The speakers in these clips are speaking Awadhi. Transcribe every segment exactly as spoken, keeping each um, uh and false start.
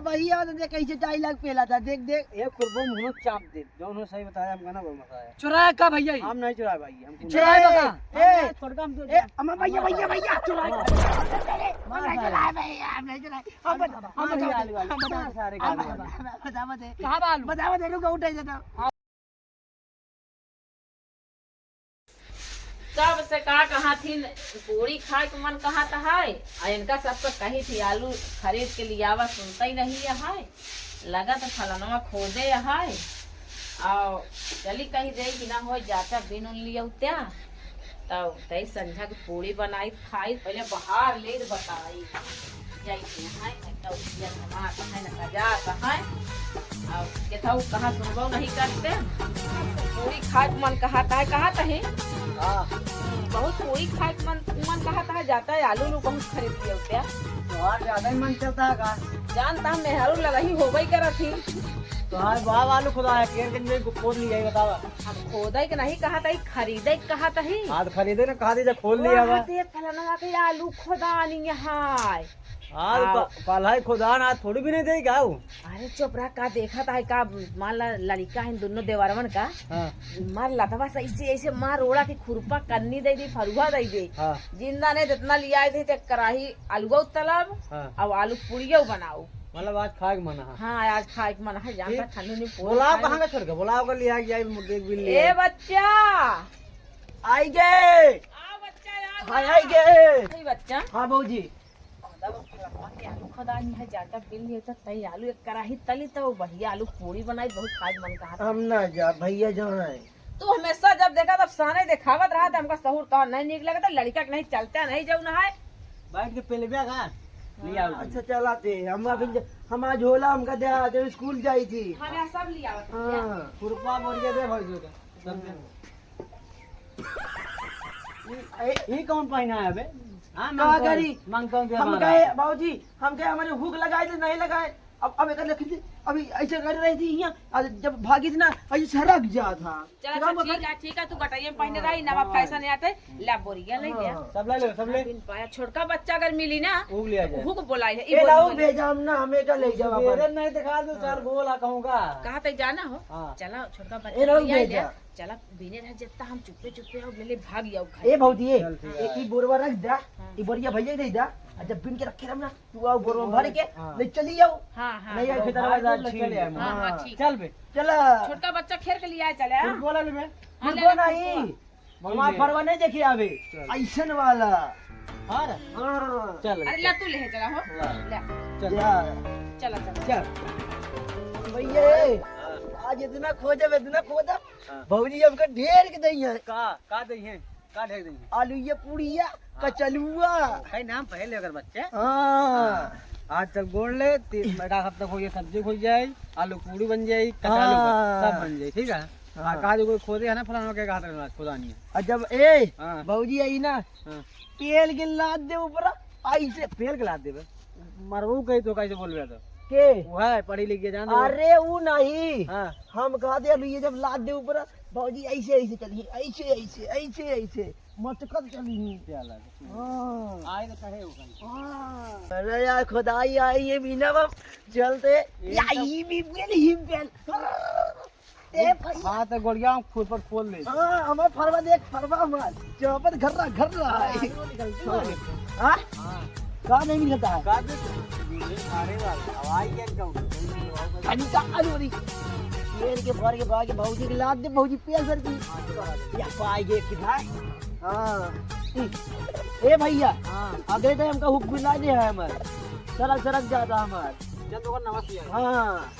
भैया तो देख कैसे डायलॉग पेला था, देख, देख। ये खुरबो मुँह चाप दे, जौन हो सही बताया हमका ना, वो बताया। चुराया का भैया ये? हम नहीं चुराए भाई, हम चुराए ए, बता। ए, छोड़ का हम दो ए, अम्मा भैया, भैया, भैया, चुराए। हम नहीं चुराए भैया, हम नहीं चुराए। हम बता, हम बता, आलू, आलू, हम बता, सारे का आलू, आलू। बता, बता, बता। कहाँ बा आलू? बता, बता, रुको, उठाई देता। कब से का कहा थी, पूरी खाए के मन कहत है, आ इनका सबके कही थी आलू खरीद के लियावा, सुनते ही नहीं है। लगा तो फलनवा खोदे है, और चली कही दे कि ना हो जाता बिन उन लिया उत्या, तब तई संझा के पूरी बनाई खाई, पहले बाहर ले बताई। जाई के हैं, न तो उठिया समात हैं, न कजात हैं। अब केथऊ कहाँ सुनबो नहीं करते। पूरी खाए के मन कहत है, कहत है। हाँ। बहुत पूरी खाए के मन, मन कहत है, जाता है आलू उलू बहुत खरीद लिया उठ्या। तोहार ज्यादा ही मन चलता है का? जानता हम मेहरू लगा ही होबे करत ही। तोहार बाप आलू खुदा है, केर के नहीं खोद लिया, ये बतावा। अब खोदे के नहीं कहत है, खरीदे के कहत है। हाँ, तो खरीदे ना, कहा दीजिए, खोल लिया बा। देख, फलनवा के आलू खोदानी यहाँ है। आज आओ। प-, पलाई खोदान आज थोड़ी भी नहीं देगा वो। अरे चुप रह, का देखत है का? मान ला लड़िका है दोनों देवरवन का। हाँ। मार लतवा से ऐसे, ऐसे मार ओड़ा के खुरपा कन्नी दे दी, फरुआ दे दे। हाँ। जिंदा नहीं जितना लिया आए थे, ते कराही आलूओ तलब, हाँ। अब आलू पूड़ियो बनाओ। मतलब आज खाए के मन है। हाँ, आज खाए के मन है, जानता ठीक। ठंडी नहीं पोल बुलाओ खाए। कहाँ का छोड़ के? बुलाओ कर लिया गया, मुर्गे के बिल लिया। ए बच्चा। आई गे। आ बच्चा, आ हाँ, बच्चा। आई गे। ए बच्चा। हाँ, भौजी। दादा, वो फलनवा के आलू खदानी है, जाता बिल लिया था, तई आलू एक कराही तली, तो बढ़िया आलू पूड़ी बनाई, बहुत खाए मन कहा था। हम ना जा, भैया जाए। तू हमेशा जब देखा तब साने देखावत रहा, तो हमका सहूर तोहार नहीं नीक लगता, लड़का के नहीं चलता, नहीं जाऊ ना है। बैठ के पेलबिया का? ले आओ। अच्छा, चलाते हैं। हम अभी ज-, हमारा झोला हमका दे, आज हम स्कूल जाई थी। हाँ, यहाँ सब ले आवत हैं। हाँ। खुरपा बोरिया दे भौजी का। सब दे। ई, ए, ई कौन पहिना है बे? हाँ, का मंगतौन, करी? मंगतौन के हम हमारा। कहे, बाबूजी, हम कहे हमारे हुक लगाए थे, नहीं लगाए। अब, अब एकर लेकिन अभी ऐसे कर रही थी यहाँ, और जब भागी थी ना, ऐसे सरक जा था। चला, चला, चला, मगर ठीक है, ठीक है, तू गटरिया में पहिने रही, नवा हाँ। फैशन आते, ला बोरिया ले गया। हाँ। सब ले लो, सब ले। बिन पाया, छोटका बच्चा अगर मिली ना, हुक लिया जाए। हुक बोलाई है, ई ए, बोल लाओ, बोल। भेजा हम ना, हमें का ले जाओ अपन। मेरे नहीं दिखा दो, चार हाँ। गोला कहूँगा। कहाँ तक जाना हो? हाँ। चला, छोटका ए, बच्चा लाओ, ले आया भेजा। ले। चला, बिने रह जत्ता हम चुप्पे चुप्पे हो, ले, ले, भाग जाओ घर। ए, भौजी, ए, चल, ठीक है। ए, ई बोरवा रख दा, हाँ। ई बोरिया भैया दे दा, आ जब बिन के रखे रहम ना, तू आओ बोरवा भर के, हाँ। ले चली आओ। हाँ, हाँ, नहीं आए, हाँ। फिर दरवाजा भाग के छीन चले ले। आए, हाँ, हाँ, हाँ। ठीक। चल बे। चला। छोटका बच्चा खेल के लिए आए, चले, हाँ? फुटबॉल ले बे। हाँ, ले फुटबॉल ले, नहीं। फुटबॉल। हमार फरवा नहीं देखी आवे। चल। ऐसन वाला। हाँ रे। हाँ। चल। अरे, ला तू ले चला हो। ला। ले। चल। जा। चला, चला। चल। भैया, हाँ। आज इतना खोजब, इतना खोजब। हाँ। भौजी हमका ढेर के दई है। का, का दई है? का ढेर दई है? आलू ये पूड़िया, हाँ। कचलुआ। कई नाम पहले अगर बच्चे। हाँ। हाँ। आज तक गोड़ ले, ती-, एक हफ्ता हो गया, सब्जी खुल जाए, आलू पूड़ी बन जाए, कचालू बन, हाँ। सब बन जाए, ठीक है? हाँ। आ, कहा जो कोई खोदे है ना, फलाना के कहा था, खोदा नहीं है। और जब, ए, हाँ। भौजी आई ना, हाँ। पेल के लाद दे ऊपर, ऐसे। पेल के लाद देबे? मरबू कही तो कैसे बोलबे तो? के? वो है, पढ़ी लिखी है, जान दे। अरे, वो नहीं। हाँ। हम कहा दे, ये जब लाद दे ऊपर, भौजी ऐसे, ऐसे चली, ऐसे, ऐसे, ऐसे, ऐसे, मचकत चली। क्या लाद? हाँ। आए तो कहे वो कहीं। हाँ। अरे यार, खुदाई आई है, मीना बाप, चलते। ये या, सब ये भी पेल, ये भी पेल। ए भाई। हाँ, तो गोड़िया हम खुद पर खोल ले। हाँ, हमार फरवा देख, फरवा हमार। चौपट घर रहा, घर रहा है। हाँ, निकलती है। हाँ? हाँ। कहाँ नहीं निकलता है? कहाँ पे? अरे वाह, हवाई क्या क्या उठे? अरे का, अरे, अरे। ये के भर के भाग के भौजी के लाद दे, भौजी पिया सर की। हाँ, तो आ गए। या पाई गए कितना? हाँ। ए भैया, हाँ। अगले टाइम हमका हुक भी ला दे है हमार। सरक, सरक जाता हमार। चल, तो नमस्ते। हाँ।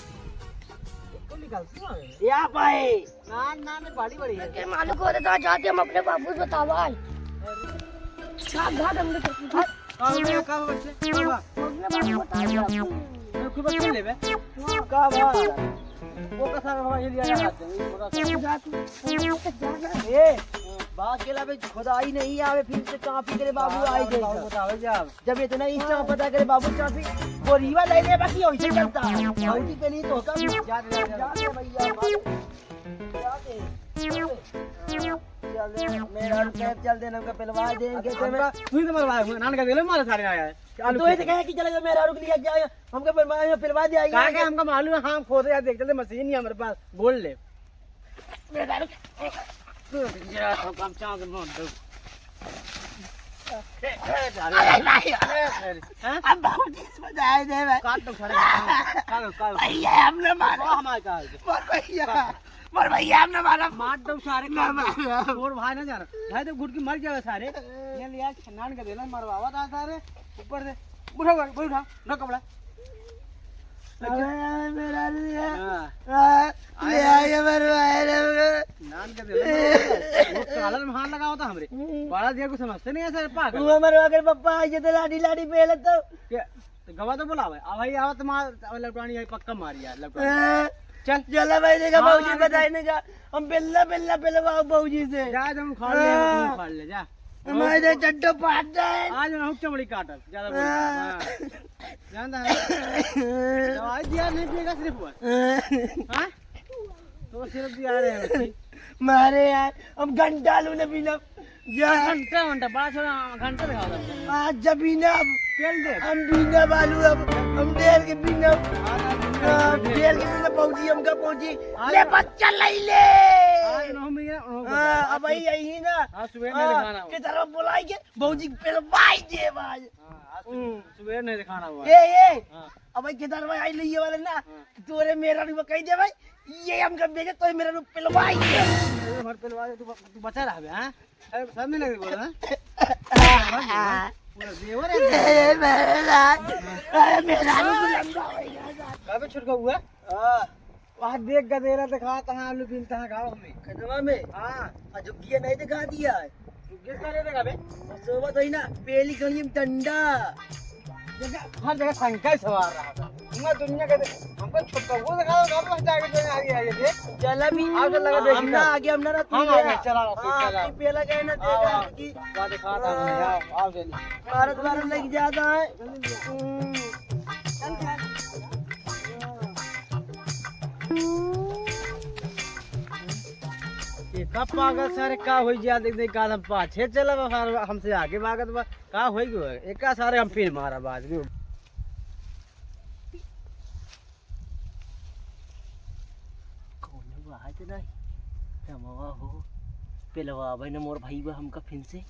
तो निकाल, क्यों आ गए? या पाए। ना, ना, ना, बड़ी, बड़ी है। के मालूम को देता, जाके हम अपने बाबू से बतावा है। भाग, भाग, हम लोग। हाँ, का हो गया, का हो बच्चे? का हुआ? अपने बाबू से बतावा है। मैं खूब बच्चे लेबे। का बा? वो का सारा हवा हिल गया हाथ में, वो का सारा। जा तू, जा ना। ए, बात के लावे, खुदाई नहीं आवे, फिर से चापी करे बाबू हाँ, आई बाबू जाएगा। बतावे जा। जब इतना ही चाप पता करे बाबू चापी, बोरीवा ले ले बाकी वैसे चलता। भौजी पे नहीं तो होता। जा, जा, जा, जा। जा दे भैया, जा दे। चल दे, मेहरारू के चल दे, हमका पेलवा दे, खेते में। हमका, तू ही तो मरवाए हुए, नान का देले मारे सारे आया है। आलू तू ही तो खेत में। कहे कि चले जाओ, मेहरारू के लिए जाओ, हमका पेलवा, पेलवा दे, आइए। का, का हमका मालूम है, हम खोदे यार, देख, चलते मशीन ही हमारे पास, गोल्ड ले। मेहरारू के, यार, हम काम चांद मार दो। ए, ए, जा रे। अरे भाई, ए, ए, हाँ? अब बहुत इसमें जाए दे भाई। काट दो सारे, काट दो, काट दो। भैया, हमने मारा। वो हमारे का है? मोर भैया, मोर भैया, हमने मारा। मार दो सारे, ना काट दो। मारा। तोर भाई ना जाना। भाई तो गुटकी मर जावे सारे। ये लिया, छनान के देला, मरवावा था सारे। ऊपर से, उठा, उठा, उठा, उठा कपड़ा। अबे, अबे, मेहरारू है। हाँ। हाँ, ले आए। आए, मरवाए रे, मगर। नान के देवे, वो कालर में हाथ लगावा था हमरे। हम्म। बड़ा दिया कुछ समझते नहीं है सर, पागल। वो मरवा कर पप्पा, ये तो लाडी, लाडी पहले तो। क्या? तो गवा तो बुलावे। अब भाई, आवत मार, अब लपटानी है, पक्का मारी यार, लपटानी। हाँ। चल। चला भाई, देखा, हाँ, भौजी आगे बताए चल। नहीं का। हम बेल्ला, बेल्ला, बेल्ला बाबू भौजी से। जा, जा, उखाड़ ले, हाँ। उखाड़ ले, जा। हमारे तो चड्डो फाट जाए। आज ना हुक चमड़ी काटब, ज्यादा बोल। हाँ। हाँ। जानता है? दवाई दिया नहीं पिएगा सिर्फ बस। हाँ। हाँ? तो सिर्फ दिया रहे हैं। मारे यार, हम घंटा लू न पीलब। जा। घंटा, घंटा, बड़ा छोड़ा, घंटा दिखाओ तुमको। आज जब पीना अब। पेल दे। हम पीना बालू अब, हम डेर के पीना। हाँ, हाँ, हाँ, डेर के पीना, भौजी, हमका भौजी। आज ले बच्चा ले ले। आज ना हम ये, हम हाँ, बता। अब यही, यही ना। हाँ, सुबह में हाँ, दिखाना हो। के तरफ बुलाई के, भौजी के पेलवाई दे भाई। हाँ, आज हम्म। सुबह नहीं दिखाना हुआ। ए, ए, हाँ। अब भाई केदार भाई आई लइये वाले ना, हाँ। तोरे मेहरारू कह दे भाई, ये हमका बेचे, तोरे मेहरारू पेलवाई दे। अरे हमारे पेलवा दे, तू ब-, तू बचा रहा बे, हाँ? अरे सब में लगे बोला, हाँ? पूरा देवर है। ए, मेहरारू, अरे मेहरारू भी लंबा हो गया। कबे छुटका हुआ? हाँ। वहाँ देख गदेला दिखात हैं, आलू बीनत हैं गाँव में। खेतवा में? हाँ। आ झुग्गिया नहीं दिखा दिया है। झुग्गिया का नहीं देखा बे? सोबत होई ना, पेली गली में डंडा। जगह, हर जगह शंका ही सवार रहा था। मैं दुनिया के दे-, हमको छुट्टा वो दिखा दो, हम जाके जो आगे आगे थे। चला भी। आओ, चल लगा देखी हम ना। आगे, हम ना रहते हम हैं। आगे, चला, हाँ, चला। कि पेला गए ना आओ, देखा आओ। कि क्या दिखा था हाँ। हमने? आओ, आओ जल्दी। भारत, भारत लग जाता है। हम्म। ये का पागल सारे का होई गया, देख, देख, काल हम पाछे चला बा, सारे हमसे आगे भागत बा, का होई गयो? एका सारे हम फिर मारा बाद में। कौन बा? आज नहीं, कमवा हो, पेलवा भाई न मोर भाई बा हमका फिन से।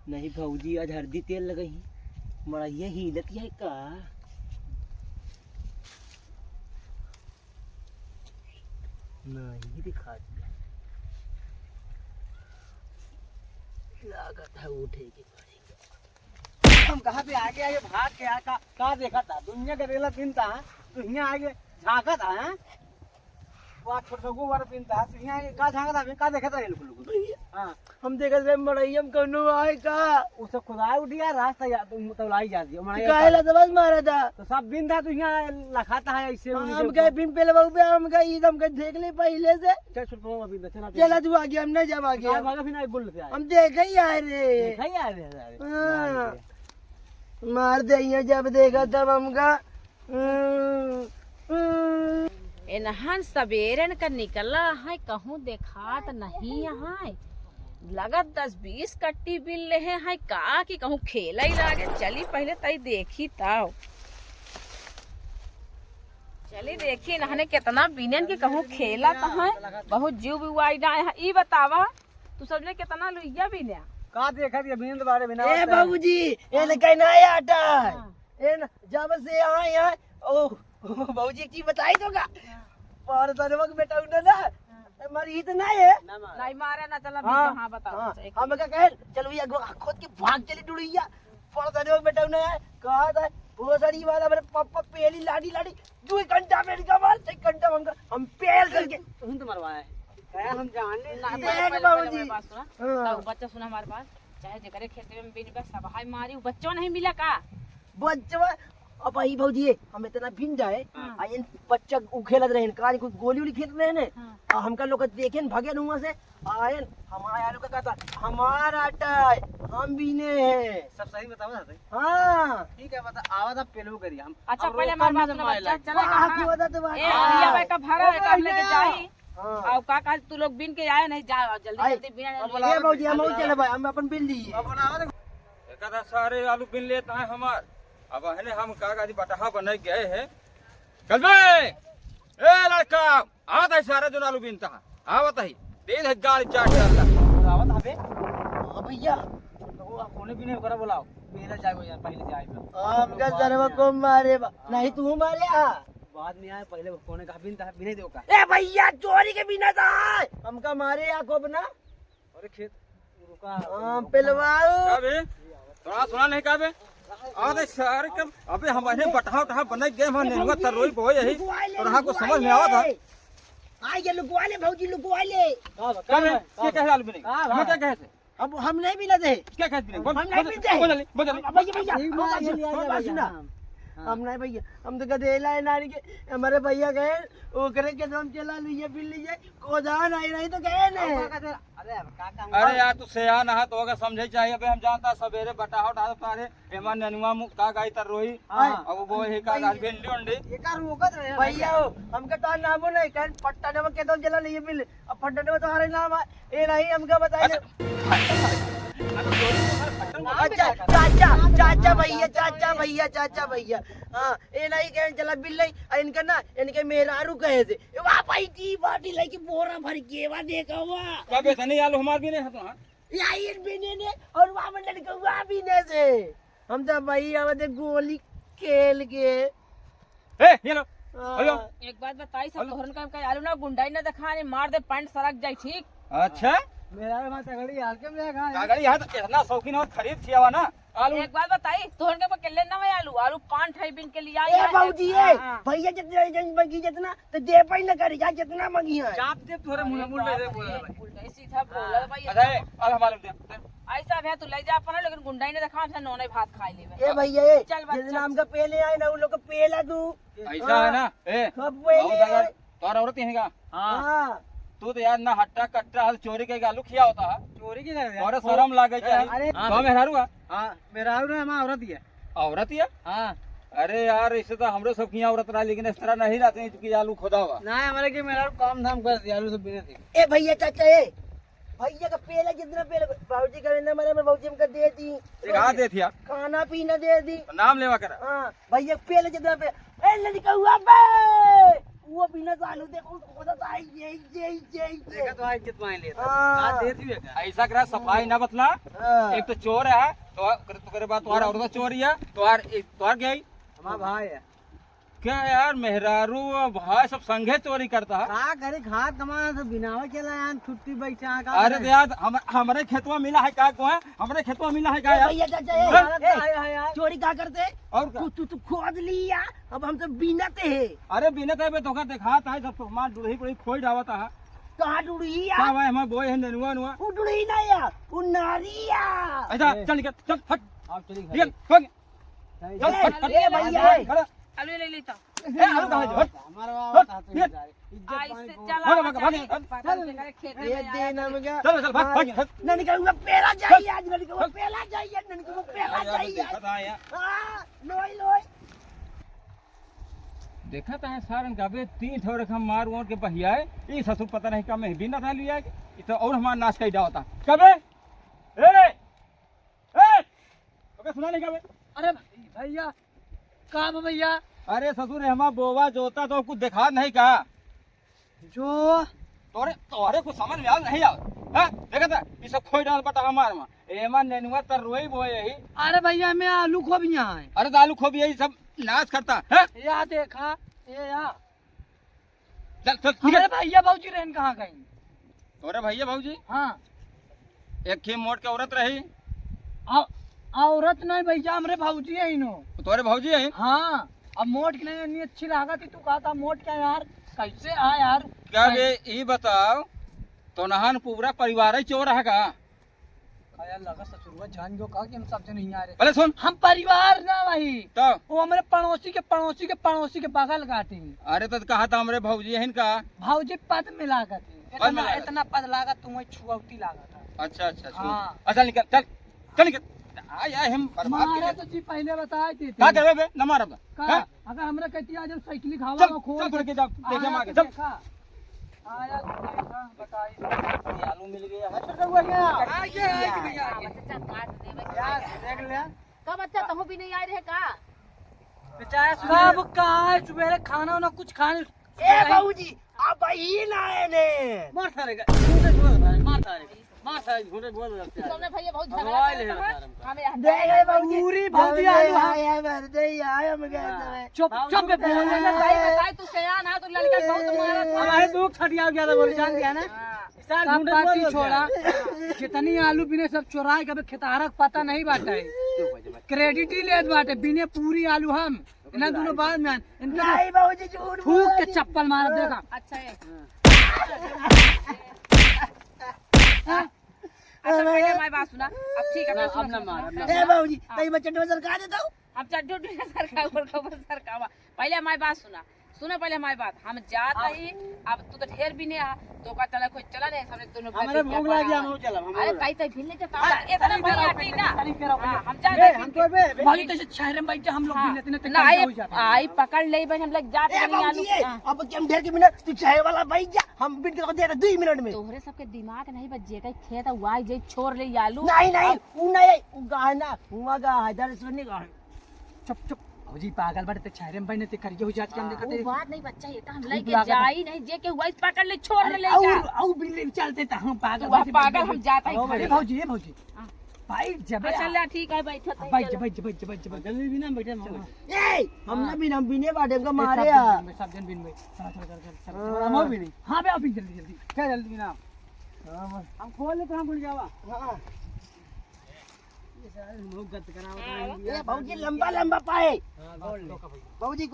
नहीं भौजी, आज हरदी तेल लगई, मड़ैया हिलत है का? नहीं दिखा दिया। लागत है उठे के पड़ेगा। हम कहाँ पे आगे आगे भाग के आ, का, का देखा था? दुनिया का रेला दिन था, तो यहाँ आगे झांका था, हैं? वो छोटका वाला दिन था, तो यहाँ आगे का झांका था? हमें का देखा था ये लोग, लोग? भैया। हाँ। हम देखत रहे मड़ैया में कौनो आए का? उसे खुदाई उठिया, रास्ता या-, तो, तो लाई जा दियो, तो मड़ैया काहे का। ला दबस मारा था? तो सब बिन था, तो यहाँ लखाता है ऐसे हाँ, उनके हम ऊपर। कहे बिन पहले बाबू पे, हम कहे ई तो हम कहे देख ले पहले से। चल, सुन, सुन, अभी चला, चला तू आगे, हम नहीं जाब आगे। भागा, भागा, फिर आगे गुल से आए। हम देखे ही आए रे। देखा ही आए रे, अरे। हाँ। मार दे। मार दे, यहाँ जब देखा तब हमका एनहन सबेरन क निकला है, कहूँ देखात नहीं है। लगत दस बीस कट्टी बिन लेहे हैं का कि कहूँ खेला ही लागे। चली पहले तई देखी तब। चली देखी इन्हने केतना बिनेन कि कहूँ खेला त है। बहुत जीव बिवाई ना है। ई बतावा, तू सबने केतना लुइया बिन्या? का देखत ये बिनत बारे बिना ए होता है। बाबूजी, ए न कहना है आटा। हाँ। ए न, जब से आए हैं, ओ, ओ, बाबूजी एक चीज बताई तो का? हाँ। पर दनवा के बेटा उन्हें ना, हाँ। ए, मारी ही तो नहीं है। ना मारा। नहीं मारे ना, चला हाँ, भी हाँ, बताओ। हाँ। अच्छा, एक हम मिनट। का कहे, चल भैया, गो-, खोद के भाग चली डुड़ैया। पर दनवा के बेटा उन्हें है, कहा था, भोसड़ी वाला मेरे पापा पहली लाड़ी लाड़ी, दो घंटा में इनका मार, एक घंटा में हमका, हम पेल करके। तुम तो मरवाए। कहे हम जान ले। ना, देख पहले, पहले, बाबूजी। पहले मेरी बात सुना। हाँ। तो बच्चा सुना हमारे बात। चाहे जेकरे खेत में बिन बस सब हाय मारी, वो बच्चो नहीं मिला का? बच्चवा, अब आई भौजी, हम इतना बिन जाए, हाँ। आ इन बच्चा उ खेलत रहे, कहानी कुछ गोली उली खेलत रहे ने, हाँ। आ हमका लोग देखे न, भागे न हुआ से, आयन, हमारे आलू का कहता, हमारा आटा है, हम बीने हैं। सब सही बतावा था। हाँ। ठीक है, बता, आवा था पेलू करिए हम। अच्छा, अब पहले रोकम हमारी बात में सुनो, माय बच्चा, लाग चला वाह, कहाँ? की बता तो बात। ए, हाँ। भैया, भाई का भाड़ा है, अब काम लेके नहीं जाई। हाँ। अब का, का तू लोग बीन के आए नहीं, जा जल्दी, आई, जल्दी बीन अब ले। बोला, ए भौजी, हम और चले भाई, हम अपन बीन लिए। अब बोला, अरे। एक आधा सारे आलू बीन लेता है हमार। अब अहने हम का गाजी बटहा बने गए हैं। चल बे! ए लड़का, आवत है सारे जोन आलू बीनता है। आवत है। दे दे गाड़ी चाट डाल। और आवत हबे? हाँ भैया। तो वो कोने भी नहीं ओकरा बुलाओ। मेरा जाए वो यार, पहले जाए वो। हमका सरवा को मारे बा। हाँ। नहीं तू मारे आ। बाद में आए, पहले वो कोने का बीनता है, बीने दे ओका। ए भैया, चोरी के बीनत है। हमका मारे आ को बना। अरे खेत, रुका, हाँ, रुका। पेलवाओ। का बे? तोरा सुना नहीं का बे? अरे सारे कब, अबे हम अहने बटहा उठा बने गए, हम नेनुआ तरोई बोए यही। लुकवा ले, तोरा को लुकवा समझ में आवत है? ले। आ ये लुकवा ले भौजी, लुकवा ले। का बा, का का बे? बा, का के बा? कहे आलू बीने? का बा? हमें क्या कहे से? अब हम नहीं बीनत है। क्या कहे बीने? बोल, हम नहीं बोल, बीनत है। बोल जल्दी, बोल जल्दी। अब भैया, भैया, ठीक हम बा, बात ये सुन, लिया हम जाए बात भैया, सुना। हाँ, हाँ। हम नहीं भैया, हम तो कदे ला है नानी के, हमारे भैया गए, ओकरे के हम चला लिए, बीन लिए, कोदान आई रही तो गए ने। अब का कहते? अरे, अब का काम अरे बा? यार, तू सयान है, तो ओके समझे चाहिए। अबे हम जानता सवेरे बटाहो डालता रे, एमा नेनुआ मु-, का गाई तर रोही। हाँ। अब वो है का भाई, गाल भिंडी उंडी। ये का रोकत रहे भैया हो, हमके तो नामो नहीं, कहीं पट्टा नमक के तो जला नहीं मिले। अब पट्टा नमक तुम्हारे नाम है, ये नहीं हमके बताइए। अच्छा। अच्छा, चाचा, चाचा भैया, चाचा भैया, चाचा भैया। हाँ, ये नहीं कहे चला बिल नहीं, आ इनका ना, इनके मेहरारू कहे थे, "ए, वाह भाई, टी बाटी लेके बोरा भर के, वाह देखा हुआ।" कब ऐसा नहीं आलू हमार भी नहीं हतो, हाँ? या ये भी नहीं ने, और वहाँ में लड़का हुआ भी नहीं से। हम तो भाई आवत है गोली खेल के। ए, ये लो, हाँ। हेलो। एक बात बताई, सब हेलो। तोहरन का, का आलू ना गुंडाई ना दिखाने, मार दे पैंट सरक जाई, ठीक? अच्छा? मेरा भी वहाँ तगड़ी हाल के में कहा है। तगड़ी हाल तो इतना शौकीन और खरीद छियावा ना। आलू। एक बात बताई, तोहन के पकड़ लेना है आलू, आलू पान ठई बिन के लिया ए आया है। भौजी, हाँ, ए, हाँ। भैया जितना जन मंगी जितना, तो दे पाई ना करी, जा जितना मंगी है। चाप दे तोरे मुंह में अरे उल्टा से बाप बोला रे, भाई। उल्टा ही सीधा बोला हाँ। भाई। अच्छा, ए, आलू हमारे दे, दे। ऐसा भैया तू ले जा अपना, लेकिन गुंडा ही ने देखा, हमसे नोने भात खा लेवे। ए भैया, ए, चल बच्चा। जितना हमका पहले आए ना, उन लोग को पहला दू। ऐसा है ना, ए, सब पहले बहुत अगर आए। तोहर औरत यहीं का? हाँ। हाँ। तू तो यार ना हट्टा कट्टा हल चोरी के आलू खिया होता है। चोरी के करे यार? तोरे शर्म लागे चाहिए। अरे। हाँ तो भाई। मेहरारू है? हाँ, मेहरारू ना हमारा औरत ही है। औरत ही है? हाँ। अरे यार, ऐसे तो हमरो सब की औरत रहा, लेकिन इस तरह नहीं रहते हैं कि आलू खोदा हुआ। ना, हमारे के मेहरारू काम धाम कर दिया, आलू सब बिने थे। ए भैया, चाचा, ए, भैया का पेला जितना पेला, बाबूजी का ना मरे, मैं बाबूजी हमका दे दी। का दे दिया? खाना पीना दे दी। नाम लेवा करा। हाँ, भैया पेला जितना पेला, ए लड़का हुआ बे, वो बिना तो आलू देखो, वो तो आई, ये, ये, ये, ये। देखा तो आई, इज्जत मांग लेता। हाँ। का दे दिए का? ऐसा करा, सफाई ना बतला। हाँ। एक तो चोर है, तो करे, तो करे बात, तुम्हारा और चोर ही है, तो यार, एक, तो यार क्या ही? हमारा भाई है। क्या यार, मेहरारू और भाई सब संगे चोरी करता है? का करे, घाट कमाना तो बिनावे चला यार, छुट्टी बैठा है, का अरे करे? तो यार, हम, हमरे खेतवा मिला है का को है? हमरे खेतवा मिला है का ए यार? भैया, चाचा, ए, चल। ए, ए, चोरी का करते? और का? तू, तू, तू खोद लिया, अब हम तो बीनते हैं। अरे बीनते हैं बे, धोखा दिखाता है, सब तो हमार डुड़ही, डुड़ही खोई डावता है। कहाँ डुड़ही या? का भाई, हमार बोए है नेनुआ, नुआ। वो डुड़ही ना या, वो नारी या। ऐसा, ए। चल निकल, चल, हट। आप चलिए निकल, घर। भाग। चल, ए, हट, हट, ए, भैया, हट, ए। हट। आलू ले लेता। ए, आलू कहाँ है? हट। हमारा बाबा हट, था तो ये। इधर। इज्जत पानी ऐसे को चला भाग, भाग, बच्चा भाग, के हट। पता चल। नहीं करे खेत ये में आया दिन तो हम गया। चल, चल, भाग, भाग, हट। ननका हुआ पेला जाइए आज, ननका हुआ पेला जाइए, ननका हुआ पेला अरे, अरे, जाइए। देखा था यहाँ। हाँ, लोई, लोई। देखा था सारन का बे तीन ठो रकम मार वोट के बहियाए। ई ससुर पता नहीं का मैं बिना था लिया। ई तो और हमार नाश कई डावता। कबे? ए! ए! ओके सुना नहीं का बे? अरे भैया, का बा भैया? अरे ससुर, हमार बोवा जोता तो कुछ देखा नहीं का? जो तोरे, तोरे कुछ समझ में आल नहीं आल। हाँ? देखा था? ये सब खोई डाल बटा हमार में। एमा नेनुआ तर रोई बोए यही। अरे भैया, मैं आलू खोबिया है। अरे तो आलू खोबिया यही सब नाश करता है। या देखा, ये या। चल, चल, निकल। हमारे भैया भौजी रहन कहाँ गई? तोरे भैया भौजी? हाँ। एक ही मोट के औरत रही। औ-, औरत नहीं भैया, हमरे भौजी है इनो। तोरे भौजी है? हाँ। अब मोट के नहीं इतनी अच्छी लागत है, तू कहता मोट क्या यार, कैसे आ यार? क्या बे, ई बताओ, तोनहन पूरा परिवार ही चोर है का? का यार, लगा ससुरवा जान गयो का कि हम सब जने यहाँ आ रहे। पहले सुन। हम परिवार ना भाई। तो? वो हमरे पड़ोसी के, पड़ोसी के, पड़ोसी के बगल गाटी। अरे तो कहा था हमरे भौजी है इनका। भौजी पद में लागत है। पद में इतना, लागत। इतना पद लागत, तुम्हें छुआवती लागत है। अच्छा, अच्छा, छुआ। हाँ। अच्छा, निकल, चल, चल निकल। आ यार, हम बर्बाद मारा के तो जी पहले बताए देते। का करबे बे? न मारब ना। का? हाँ? अगर हमरा कहती आज हम साइकिल खावा चल, को खोल चल, थोड़े के जा, देखे आया मार के, तो चल। देखा। आया तो देखा, बताई। ये आलू मिल गया है, तो रहुआ क्या? आ गया, आ गया भैया। हाँ, बच्चा, काट देवे के। प्याज देख ले। का बच्चा, तहूँ भी नहीं आए रहे का? बेचारा सब कहाँ है? सुबेरे खाना वाना कुछ खाने। ए बाबूजी, अब ये ना आए ने। मार सारे का, झूठे बोल रहा है, मार सारे का, मार सारे, झूठे बोल रहा है। सोने भैया बहुत अब झगड़ा आए करता ले है। सारे का। हमें यहाँ दे गए बाबूजी। पूरी भौजी आलू हम आए, आए, मार दे, आए हम गए हाँ। सब। चुप, बाबूजी चुप बे, बोल रहे हैं। सही बताई, तू सयान है, तो लड़का बहुत मारा था। हमारे दो खटिया ज्यादा बोल जान दिया ना। हाँ। सार सब झूठे बात बोल ही रहे छोड़ा। हैं। जितनी आलू बिने सब चोराए, कभी खेतहारक पता नहीं बाटे। क्रेडिट ही लेत बाटे, बिने पूरी आलू हम। इन्हें दोनों बाद में आन। इनके नहीं बाबूजी, झूठ थूक बोल के रही। चप्पल मारब, देखा। अच्छा है। हाँ। अच्छा, पहले हमारी बात सुना। अब ठीक है, ना, सुना, अब ना सुना, मार, सुना, अब ना सुना। ए बाबूजी, हाँ। कहीं मैं चड्ढी में सरका देता हूँ। हम चड्ढी उड्ढी ना सरका, उरका पर सरकावा। पहले हमारी बात सुना। सुना पहले हमारी बात। हम जात हाँ। ही, अब तू तो ढेर भी नहीं आ, तो का चला कोई चला नहीं, सामने दोनों भाई हमारे के भूख पापा लग गया, आ। हम चलब, हम अरे लोग। ताई, ताई, भिड़ ले तो का? हाँ, इतना तनी बढ़िया करो, ठीक ना? तनी करो, हाँ, भैया। हम जाते ए, हैं। हम तो बे, बे, भाई, तैसे छहरे में बैठ जा, हम लोग हाँ। भी लेते ना, ना, तैसे आई, हो जाते हैं। आई पकड़ ले भाई, हम लोग जाते ए, हैं, आलू बाबूजी, हाँ। अब कि हम ढेर के मिनट, तू चाय वाला बैठ जा, हम बिन के दे दे दुई मिनट में। तोहरे सबके दिमाग नहीं बच जे, कहीं खेत हुआ जे छोर ले आलू। नहीं, नहीं, अब उ नहीं, उ गाना, हुआ गा, इधर सुन नहीं गा। चुप, चुप। भौजी पागल बाटे, ते छहरे में बहने ते करिए हो जात के हम हाँ। देखत वो है। बात नहीं बच्चा, ये तो हम खूब लेके लागत है। जाई नहीं, जे के हुआ पकड़ ले, छोर ले और, जा। और बिल्ली चलते तो हम पागल तू बाटे, पागल, बिल्ली। हम जाते हैं अरे घरे। भौजी, ए भौजी। हाँ। भाई जबे अच्छा, आ- ले, ठीक है, बैठो, हाँ, बैठ जा, चलो। बैठ जा, बैठ जा, बैठ जा, बैठ जा। जल्दी भी ना बैठे, हम चलो। ए, हम ना हाँ। बिन, हम बिने बाटे, हमका ए, मारे सब आ। जन बिन, सब जन बिन भाई। चलो, चलो, चलो, चलो, चलो, हाँ। हम और बिन। हाँ बे, अभी जल्दी, जल्दी। क्या जल्दी बिना? हाँ, बस। हम खोल लेते हैं, हम भूल जावा। हाँ। ये सारे लोग गत करावत हाँ। हैं। ए, भौजी, लंबा, लंबा पाए। हाँ, गोल। बाबूजी,